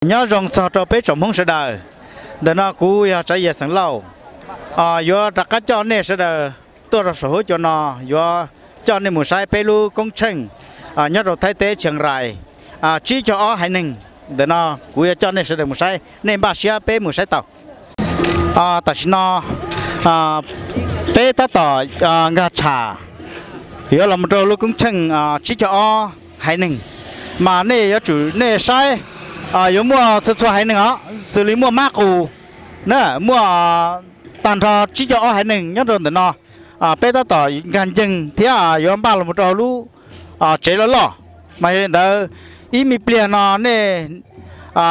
Nyob zoo txog rau peb tsoom Hmoob sawv daws. Ntawm no kuv yog Tsav Yias xeem Lauj, yuav rov qab coj nej sawv daws tuaj rau saum huab cua no, yuav coj nej mus saib peb lub koob tsheej nyob rau Thaib teb Tsheej Rais, tsib caug ob haiv neeg. Ntawm no kuv yuav coj nej sawv daws mus saib, nej npaj siab peb mus saib tau. Tam sim no peb tab tom nkag tsham yuav los mus rau lub koob tsheej tsib caug ob haiv neeg, mas nej yuav tsum nej saib, yuav muaj txhua txhua haiv neeg os, xws li muaj mab qus na, muaj tag nrho tsib caug ob haiv neeg nyob rau ntawm no. Peb tab tom nkag nceeg thiab yuav npaj los mus rau hauv lub tsev loj loj. Mas yog li ntawd, ib me pliag no nej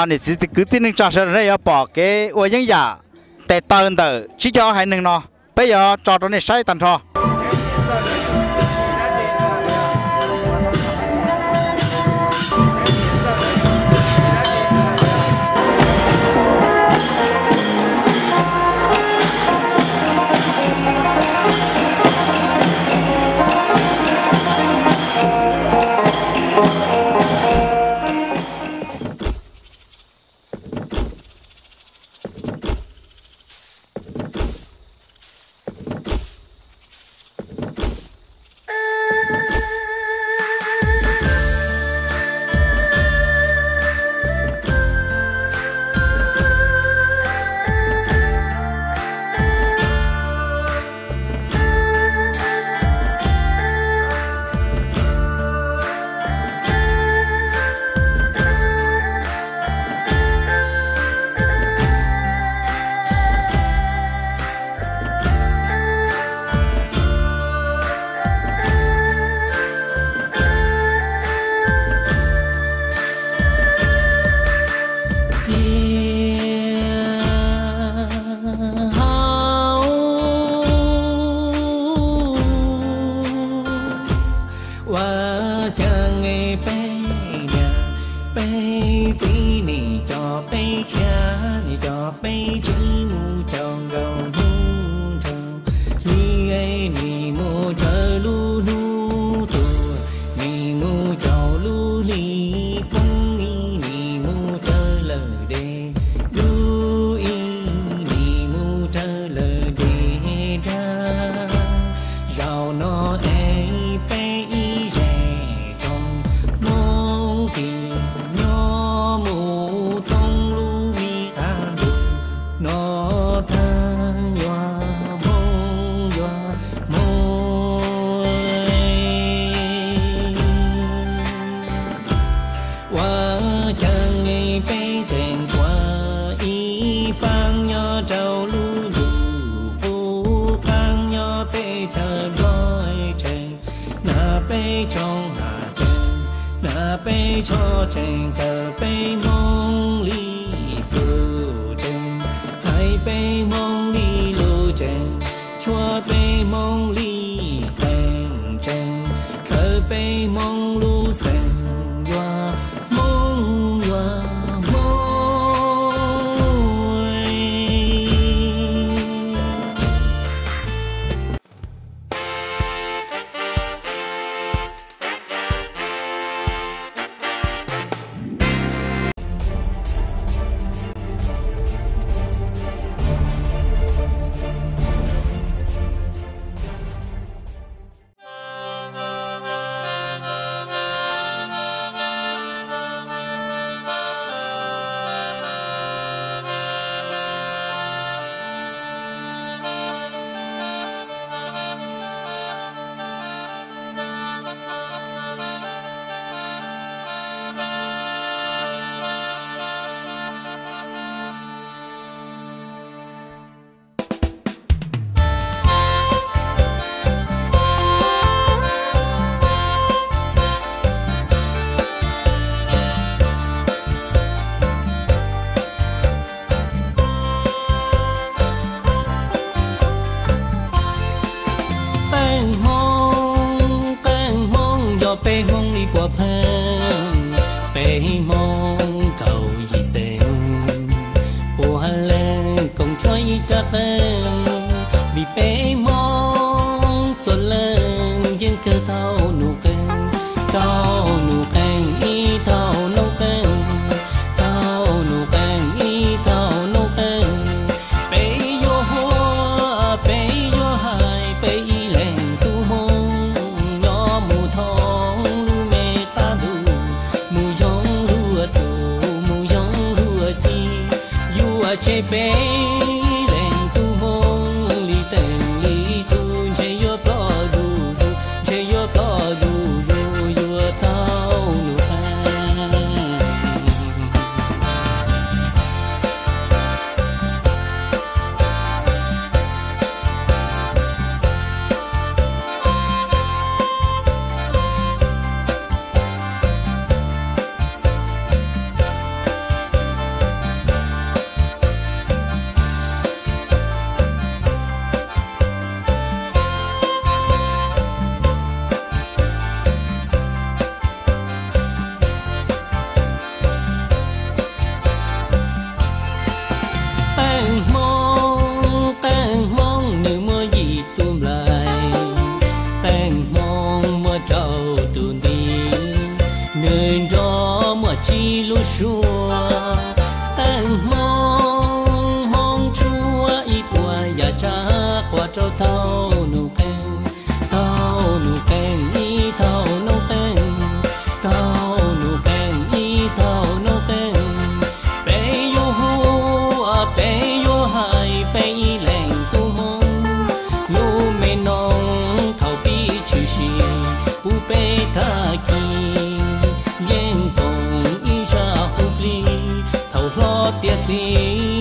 niam txiv kwv tij neej tsa sawv daws nej yuav pom kev ua yeeb yam tes taw ntawm tsib caug ob haiv neeg no, peb yuav tso rau nej saib tag nrho. Tiag hauv ua cas peb niam peb txiv nim coj peb khiav, nim coj peb tsev mus caum nkaus hnub nrau hli, nim mus raws lub hnub tuag, nim mus caum lub hli poob, nim mus raws lawm dej dub, nim mus raws lawm dej daj. Zaum no es peb ib zej tsoom Hmoob tim nyob mus thoob lub vij qab ntuj no, thaj yuav Hmoob yuav Hmoob. Ua cas peb tseem tshuav ib paab nyob rau lub ntuj qub, paab nyob teb chaws Nplog tseem na peb tsoom Hav tseem, na peb tsho tseem, khaws peb Hmoob li txuj tseem, hais peb Hmoob li lus tseem, tshuav peb Hmoob li qee tseem, khaws peb Hmoob lub xeem yuav Hmoob yuav Hmoob. Qee Hmoob, qee Hmoob yog peb Hmoob li puas pheej, peb Hmoob kaum yim xeem, puav leej koom tshuav ib rab qeej, vim peb Hmoob txhua leej yeej kawg tau nuj qeej, tau nuj qeej ib tau noob qeej, tau Rau thaum nus qee, thaum nus qee ib thaum nus qee, thaum nus qee ib thaum nus qee, peb yuav hu, peb yuav hais peb ib leeg tub Hmoob lub me noog thaum pib tshwm sim, pub peb thaj kis yeej koom ib zaj hu plig thaum hlob tiav txiv.